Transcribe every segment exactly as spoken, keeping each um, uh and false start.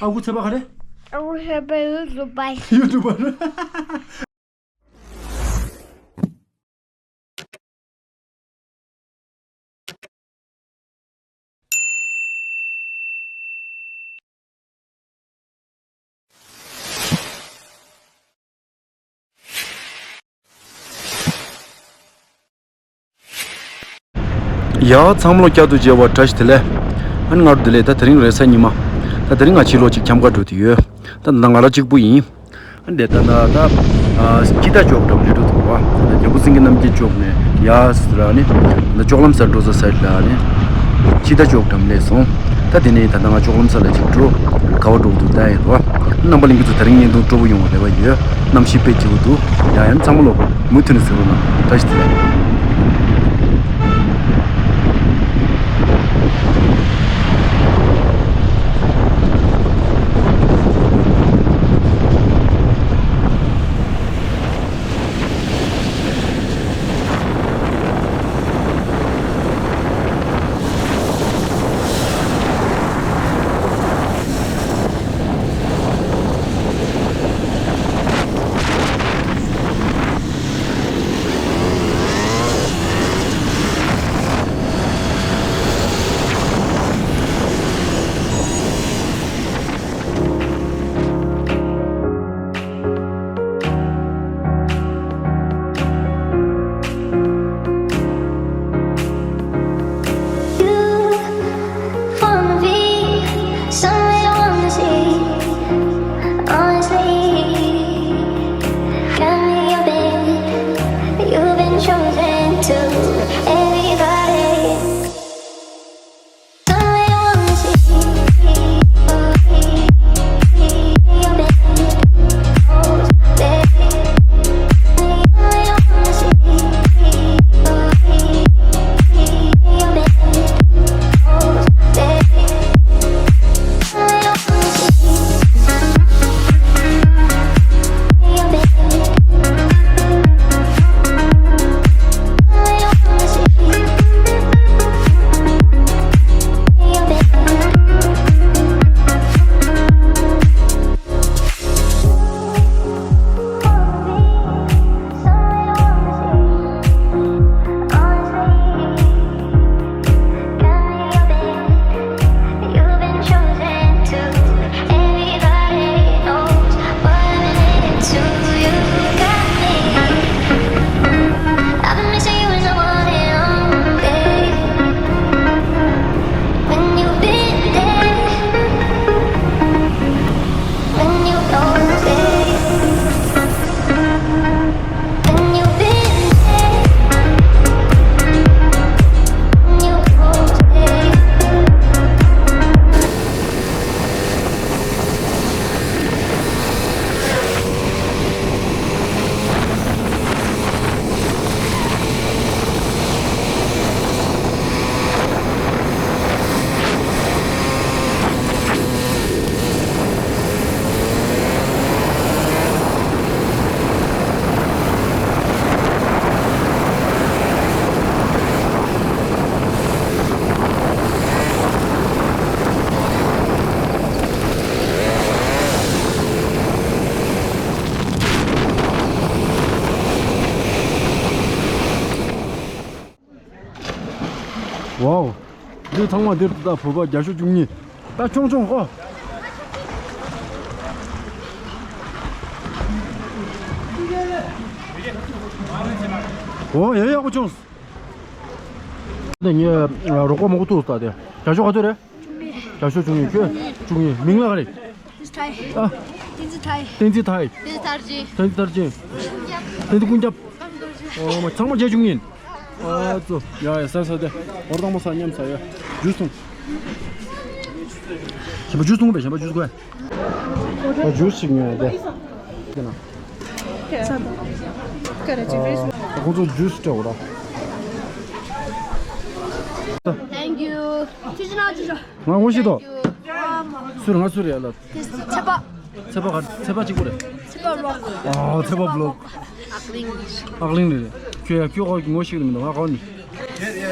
ཨ་ཁུ་ཚེ་པ་ག་རེ། ཨ་ཁུ་ཚེ་པ་ཡུ་ཊུབ་པ། ཡུ་ཊུབ་པ། ཡ། ཚང་མ་ལོ་བསྐྱར་དུ་མཇལ་བ་བཀྲ་ཤིས་བདེ་ལེགས། ཨ་ནི་སྔར་བདེ་ལེགས། ད་དེ་རིང་རེས་གཟའ་ཉི་མ། ད་དེ་རིང་ང་ཕྱི་ལོགས་ཅིག་འཁྱམ་ག་འགྲོ་དུ་ཡོད། ད་ད་ང་རང་གཅིག་པུ་ཡིན། ཨ་ནི་དེ་ད་ད་ད་ཨ་སྤྱི་ཟླ་བཅུ་དགུ་འགྲམ་ལས་འགྲོ་ཐུབ་པ། ད་རྒྱལ་པོ་སེང་གེ་རྣམ་རྒྱལ་ཕྱོགས་ནས་ཡ་ཟེར་ཨ་ནི་ད་ལྕོག་ལམ་སར་འགྲོ་ས་སའིཌ་ལ་ཨ་ནི་སྤྱི་ཟླ་བཅུ་དགུ་འགྲམ་སླེབས་སོང་། ད་དེ་ནས་ད་ད་ང་ལྕོག་ལམ་ས་ལ་ཅིག་འགྲོ། ག་བ་འགྲོ་གི་འདུག་ལྟ་ཡིན་རོ། རྣམ་པ་ལྷན་རྒྱས་ཚོ་དེ་རིང་བརྙན་ཐུང་སྤྲོ་པོ་ཡོང་བ་རེ་བ་ཡོད། གནམ་གཤིས་དཔེ་སྐྱིད་པོ་འདུག། ཡ་ཡང་ཚང་མ་ལོ་མུ་མཐུད་ནས་གཟིགས་རོགས་གནང་། བཀྲ་ཤིས་བདེ་ལེགས། ཝའོ། འདི་ཚང་མ་འདིར་ད་བོད་པ་བརྒྱ་ཤོག་བཅུ་གཉིས། ད་ཆུང་ཆུང་ཧོ། ཨོ་ཡ་ཡག་པོ་བྱུང་། འདི་ངའི་རོགས་པ་མང་པོ་ཐུག་སོང་། ད་དེ་བརྒྱ་ཤོག་ག་ཚོད་རེད། བརྒྱ་ཤོག་བཅུ་གཉིས། ཁྱོད་བཅུ་གཉིས། མིང་ལ་ག་རེ། བསྟན་འཛིན་ཐའི། ཨ། བསྟན་འཛིན་ཐའི། བསྟན་འཛིན་ཐའི། བསྟན་འཛིན་ཐར་རྗེ། བསྟན་འཛིན་ཐར་རྗེ། བསྟན་འཛིན་ཀུན་ཁྱབ། ཨོ་མ། ཚང་མ་བརྒྱ་ཆུང་ཡིན། ཨ་ཙོ། ཡ་ཡ། ཟ་ཟ་དེ། འོར་དང་མོ་ཟ། མཉམ་ཟ་ཡ། ཇུས་འཐུང་། གཞན་པ་ཇུས་འཐུང་པས། གཞན་པ་ཇུས་དགོས། ད་ཇུས་ཞིག་ཉོས་ཡ་དེ། དེ་ན། ཁོང་ཚོ་ཇུས་སྤྲད་འོ་ར། Thank you. ང་ངོ་ཤེས་དོ། སུ་རེད། ང་སུ་རེད་ཡ་ལ། ཚེ་པ། ཚེ་པ་ག་ཚེ་པ་གཅིག་པོ་རེད། ཚེ་པ་བི་ལོག་ཨ། ཚེ་པ་བི་ལོག་ཨག་གླིང་རེད། ཁྱོད་ཡ་ཁྱོད་ཁོ་ངོ་ཤེས་ཀྱི་མི་འདུག་ང་ག་བ་ནས།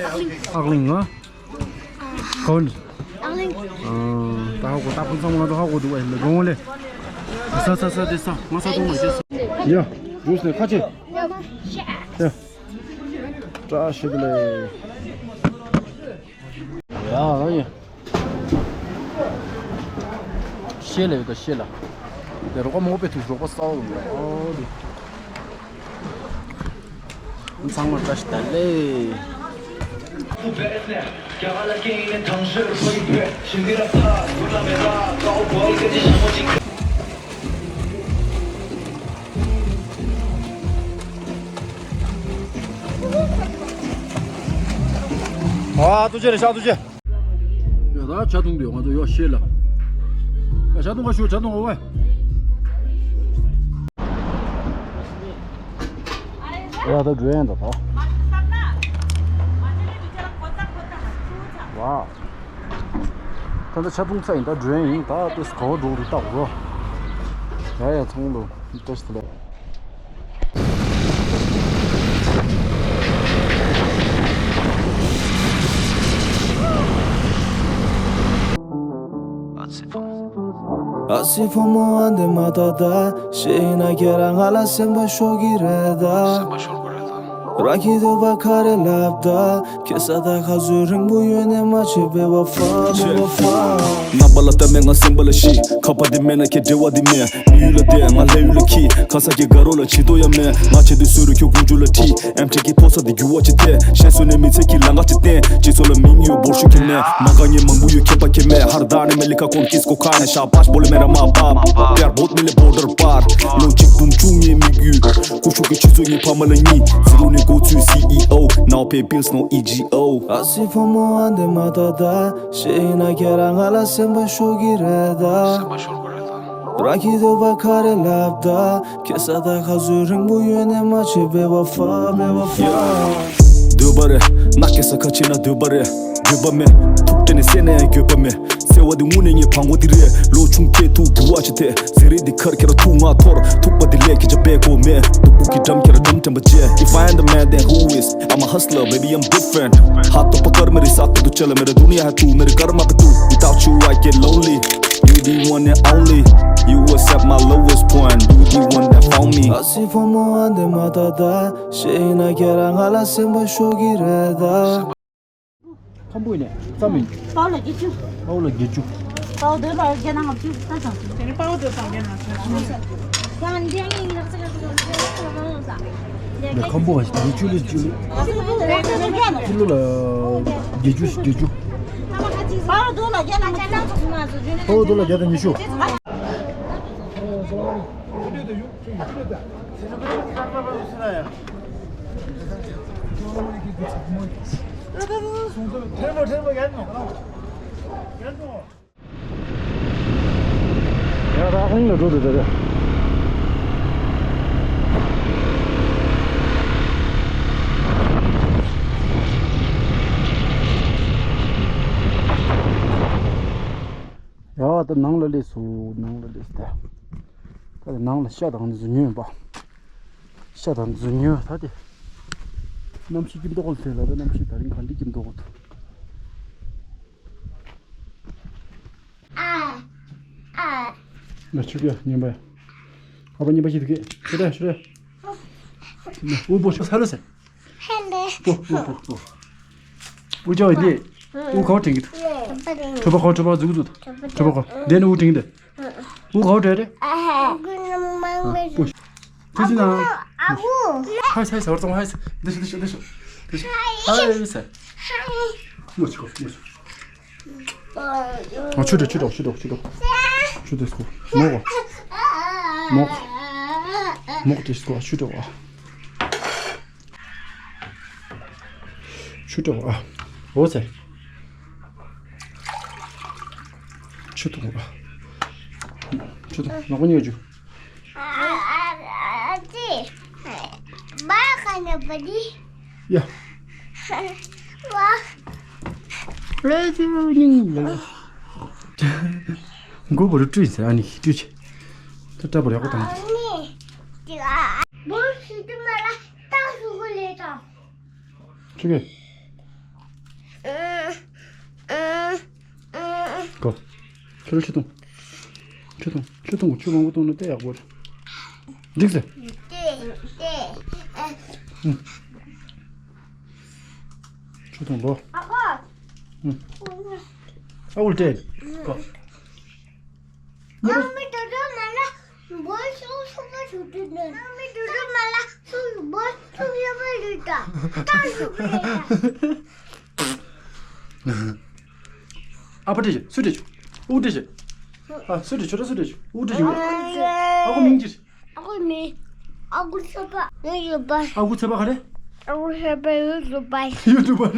ཨག་གླིང་། ཨག་གླིང་ང་། ག་བ་ནས། ཨག་གླིང་། ཨ། ད་ཧ་གོ་ད་ཕུན་ཚོགས་མ་འགྲོ་ཧ་གོ་འདུག་བས་ལ་དགོངས་ལེ། ས་ས་ས་དེ་ས་ང་ས་དུང་མ་ཤེས་ས། ཡ། རུས་ནས་ཁ་ཆེ། ཡ། བཀྲ་ཤིས་བདེ་ལེགས། ཡ་ཡ། ཤེས་ལེ་ཡོད་ད་ཤེས་ལ། དེ་རོགས་པ་མོ་པའི་ཐུག་རོགས་པ་སའོ་ལུང་ལ་ཨོ་དེ། ཚང་མར་བཀྲ་ཤིས་བདེ་ལེགས། ཨ་ཐུགས་རྗེ་ཆེ་ཤག་ཐུགས་རྗེ་ཆེ། ཡ་ད་ཇ་འཐུང་དུས་ང་ཚོ་ཡོ་ཤེས་ལ། ཡ་ཇ་འཐུང་ག་ཞུ་ཇ་འཐུང་ག་ཝེ། ཡ་ད་འགྲོ་ཡན་ད་ད། ཝ། ད་ད་ཇ་འཐུང་ཚར་ཡིན་ད་འགྲོ་ཡན་ཡིན་ད་ཏོས་ག་བ་འགྲོ་རུ་ད་གོ། ཡ་ཡ་ཚང་ལོ་བཀྲ་ཤིས་བདེ་ལེགས། ཨ་སི་ཕོ་མོ་ཨ་འདི་མ་ཏོ་ད་ཤེས་ཡིན་ན་ཁྱེད་རང་ང་ལ་སེམས་པ་ཤོར་གི་རེད་ད། ར་ཁྱི་དུ་བ་ཁ་རེ་ལབ་ད། ཁེ་ས་ད་ཁ་ཟུ་རིང་པོ་ཡོད་ནས་མ་བྱེད་པའི་བ་ཧྥ་བའི་བ་ཧྥ། ནག་པ་ལ་ལྟ་མེད་ང་སེམས་པ་ལ་ཤི། ཁ་པ་དེ་མེད་ན་ཁྱེད་འབྲེལ་བ་དེ་མེད། མི་ཡུལ་ལ་བསྡད་ང་ལྷ་ཡུལ་ལ་ཁྱི། ཁ་ས་ཀྱི་དགའ་རོགས་ལ་བྱི་དོ་ཡ་མེད། ང་བྱེད་དུས་སུ་རུ་ཁྱོད་ཀུན་སྤྱོད་ལ་ཁྲི། ཨེམ་ཁྲི་གི་ཕོ་ས་དེ་རྒྱུ་བ་ཅི་ཐེ། ཤེས་སོ་ནས་མི་ཚེ་གི་ལ་ང་ཅི་བསྟན། སྤྱི་ཚོགས་ལ་མིང་ཡོད་འབོར་ཤུགས་ཁྱེར་ནས། མ་དགའ་ངས་མང་པོ་ཡོད་ཁྱད་པར་ཁྱེར་མེད། ཧར་ད་ནས་མེ་ལི་ཁ་ཀོང་ཀིས་ཀོ་ཁ་ནས་ཤ་པ་ཤ་བོ་ལེ་མེ་ར་མ་པ། པེར་བོད་མེ་ལེ་བོར་ཌར་པར། ལོ་གཅིག་འབུམ་བཅུ་ངའི་མི་རྒྱུད། སྐུ་ཞབས་ཀྱི་སྤྱི་ཚོགས་ངའི་ཕ་མ་ལ་གཉིས། ཟི་རུ་ནས་འགོ་ཚུགས་སི་ཨི་ཨོ། Now pay bills no E G O. ཨ་སི་ཕོ་མོ་ཨ་འདི་མ་ཏོ་ད། ཤེས་ཡིན་ན་ཁྱེད་རང་ང་ལ་སེམས་པ་ཤོར་གི་རེད་ད། ར་ཁྱི་དུ་བ་ཁ་རེ་ལབ་ད། ཁེ་ས་ད་ཁ་ཟུ་རིང་པོ་ཡོད་ནས་མ་བྱེད་པའི་བ་ཧྥ་བའི་བ་ཧྥ། འདོད་པ་རེད་ན་ཁེ་ས་ཁ་ཆེ་ན་འདོད་པ་རེད། འགྱོད་པ་མེད། ཐུག་སྤྲད་ནས་བསད་ནས་འགྱོད་པ་མེད། བརྩེ་བ་འདི་དངོས་གནས་ངའི་བང་གོ་འདི་རེད། ལོ་ཆུང་ཁྱེད་ཐུག་རྒྱུ་བ་ཅི་ཐེ། ཟེ་རེད་འདི་ཁར་ཁྱེད་ར་ཐུག་ང་ཐོར། ཐུག་པ་འདི་ལས་ཁྱེད་ཅག་པའི་གོ་མེད། སྡུག་པོ་གི་འགྲམ་ཁྱེད་ར་འགྲམ་དྲན་པ་བྱེད། If I am the man, then who is? I'm a hustler, baby, I'm different. ཧ་ཏོ་པ་ཀར་མེ་རི་ས་ཏོ་ཏོ་ཅེ་ལ་མེ་ར་དུ་ནི་ཧ་ཐུ་མེ་རི་ཀར་མ་པི་ཏུ། Without you, I get lonely. You the one and only. You was at my lowest point. You the one that found me. ཨ་སི་ཕོ་མོ་ཨ་འདི་མ་ཏོ་ད། ཤེས་ཡིན་ན་ཁྱེད་རང་ང་ལ་སེམས་པ་ཤོར་གི་རེད་ད། ཁམ་བུ་ཡིན་ནས་ཙམ་ཡིན། པའོ་ལ་བརྒྱད་ཅུ། པའོ་ལ་བརྒྱད་ཅུ། པའོ་དོ་ལ་བརྒྱ་ནང་ལྔ་བཅུ་ད་ཙམ། དེ་ནི་པའོ་དོ་ཙམ་བརྒྱ་ནང་ལྔ་བཅུ། ཡང་འདི་ཡང་ཡིན་ལགས་ས་ལགས་ས། ཁམ་བུ་བ་ཞིག་བརྒྱད་ཅུ་ལས་བཅུ་ལས། ཀི་ལོ་ལ་བརྒྱད་ཅུ་བརྒྱད་ཅུ། པའོ་དོ་ལ་བརྒྱ་ནང་ལྔ་བཅུ་མ་བཟོ་རྒྱུ་ནི། པའོ་དོ་ལ་བརྒྱ་དང་ཉི་ཤུ། ཡ་ད་ཨང་ལ་འགྲོ་འདུག་ད་ད། ཡ་ད་ནང་ལ་སླེབས་སོང་། ནང་ལ་སླེབས་ད། ད་ནང་ལ་ཤ་དང་ཟུར་ཉོས་ཡིན་པ། ཤ་དང་ཟུར་ཉོས་ད་དེ། གནམ་གཤིས་ཀྱི་མདོག་ལ་དེ་ལ་ད་གནམ་གཤིས་ད་རིང་ག་འདྲ་ཀྱི་མདོག་འདུག་ཨ། ཨ། ང་ཆུ་གི་ཉན་པ་ཡ། ཨ་ཕ་ཉན་པ་ཞིག་ཏུ་གི་ཆུ་དེ་ཆུ་དེ། ཨུ་པོ་ཆུ་ས་ལོ་སེ། པོ་པོ་པོ་པོ། ཨུ་ཅོ་ཡི་དེ། ཨུ་ཁོ་དྲན་གི་ཐུ། གྲོད་པ་ཁོ་གྲོད་པ་ཟུག་ཟུག་ཐུ། གྲོད་པ་ཁོ་དེ་ནི་ཨུ་དྲན་གི་དེ། ཨུ་ཁོ་དྲན་རེ། པོ། ཁྱེད་ཀྱི་ནང་། ཧའི་ཧའི་ཧའི་ཧོར་ཙང་ཧའི་ཧའི་ཧའི་ཧའི་ཧའི་ཧའི། ཨོ་ཆུ་གོ་ཆུ་གོ་ཆུ་གོ་ཆུ་གོ་ཆུ་གོ་ཆུ་གོ་མོག་མོག་མོག་དེ་གོ་ཆུ་གོ་ཆུ་གོ་ཨ། འོ་ཚེ། ཆུ་གོ་ཨ། ཆུ་གོ་ནག་པོ་ཉོ་རྒྱུ། ཨ་ཨ་ཨ་ཙི། བ་ག་ན་བ་དི། ཡ། བ། རེ་ཅུ་ཉིང་ཡ། མགོ་བོ་རུ་བཀྲུས་ཟེར་ཨ་ནི་བཀྲུས་ཆེ། ད་ལྟ་བར་ཡག་པོ་བཏང་། ཨ་ནི། དེ་ཨ། བོ་ཤི་དུ་མ་ལ་ཏང་ཤུ་གུ་ལེ་ཏང་། ཆུ་གེ། གོ། ཆུ་འཐུང་། ཆུ་འཐུང་། ཆུ་འཐུང་། ཆུ་མང་པོ་འཐུང་ན་དེ་ཡག་པོ་རེད། འགྲིག་ཟེར། ཆུ་འཐུང་ལོ། ཨ་ཁོ། ཨ་འུ་ལྟས། ཁོ། ཨ་མི་དོ་དོ་མ་ལ་འབོལ་ཤོག་ཤོག་པ་ཞུ་དུས་ནས། ཨ་མི་དོ་དོ་མ་ལ་ཤོག་འབོལ་ཤོག་ཤོག་པ་ཞུ་ད། ད་ཤོག་པ་རེད་ད། ཨ་ཕ་སྤྲད་བྱེད། སུ་སྤྲད་བྱེད། ཨུ་སྤྲད་བྱེད། ཨ་སུ་སྤྲད་བྱེད། ཁྱོད་རང་སུ་སྤྲད་བྱེད། ཨུ་སྤྲད་བྱེད། ཨ་ཁུ་མིང་ཅི། ཨ་ཁུ་མིང་། ཨ་ཁུ་ཚེ་པ་ཡུ་ཊུབ་པར། ཨ་ཁུ་ཚེ་པ་ག་རེ། ཨ་ཁུ་ཚེ་པ་ཡུ་ཊུབ་པར། ཡུ་ཊུབ་པར།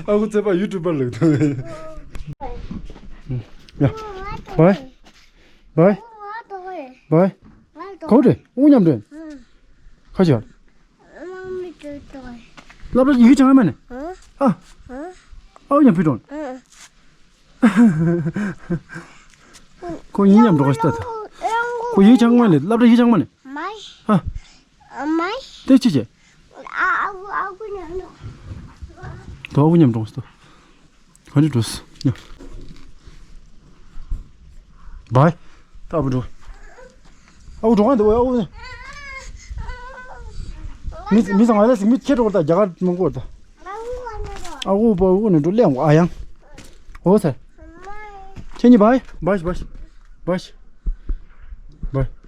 ཨ་ཁུ་ཚེ་པ་ཡུ་ཊུབ་པར་ལབ་འདུག་ཡ། བའི། བའི། བའི། ག་པར་འགྲོ། ཨུ་མཉམ་འགྲོ། ཁ་ཤས། སློབ་གྲྭ་ཡིག་ཆ་སྔོན་མ་ནས། ཨ། ཨ་ཡང་ཕུད་འགྲོ། ཁོ་ཡིན་མཉམ་འགྲོ་ག་ཤི་ད། ཁོ་ཡིག་ཆ་སྔོན་མ་ནས། སློབ་གྲྭ་ཡིག་ཆ་སྔོན་མ་ནས། མ། ཨ། མ། དེ་ཅི་བྱེད། ཨ་ཨ་ཁུ་མཉམ་འགྲོ། ད་ཨ་ཁུ་མཉམ་འགྲོ་ག་ཤི་ད། ག་འདྲ་འགྲོ་སི་ཡ། བའི། ད་ཨ་ཕ་འགྲོ། ཨ་ཁུ་འགྲོ་ག་འདུག་ཨ་ཁུ། མི་མི་ཚང་མ་ལ་སི་མི་ཁྱེད་འགྲོ་ད། རྒྱ་གར་མང་པོ་ད། ཨ་ཁུ་པ་ཨ་ཁུ་ནས་འགྲོ་ལེན་ཨ་ཡང་། འོ་ཚེ། ཁྱེད་གཉིས་བའི། བའི་བའི། བའི།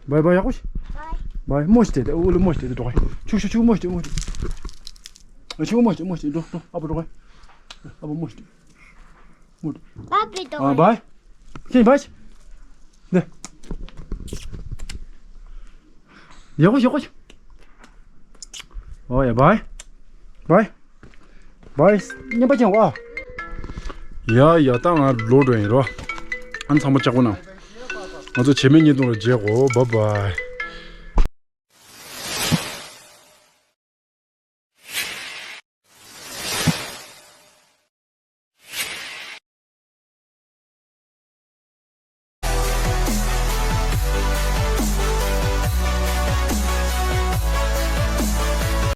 བའི་བའི་ཡག་པོ་ཞིག་བའི་མོ་ཞིག་དེ་དེ་ཨུ་ལུ་མོ་ཞིག་དེ་དེ་འགྲོ་ག་ཆུ་ཆུ་ཆུ་མོ་ཞིག་དེ་མོ་ཞིག་ཨ་ཆུ་མོ་ཞིག་མོ་ཞིག་འགྲོ་འགྲོ། ཨ་ཕ་འགྲོ་ག་ཨ་ཕ་མོ་ཞིག་མོ་ཞིག་ཨ་བའི་དོ། ཨ་བའི། ཁྱེད་བའི་ཞིག་ནས། ཡག་པོ་ཞིག་ཡག་པོ་ཞིག་ཨོ་ཡ་བའི། བའི། བའི། སྙན་པ་ཅན་བ། ཡ་ཡ་ད་ང་ལོག་འགྲོ་ཡིན་རོ། ཨ་ཚང་མ་ལྕགས་པོ་ན། ང་ཚོ་བྱེ་མའི་བརྙན་ཐུང་ལ་མཇལ་གོ། བའི་བའི།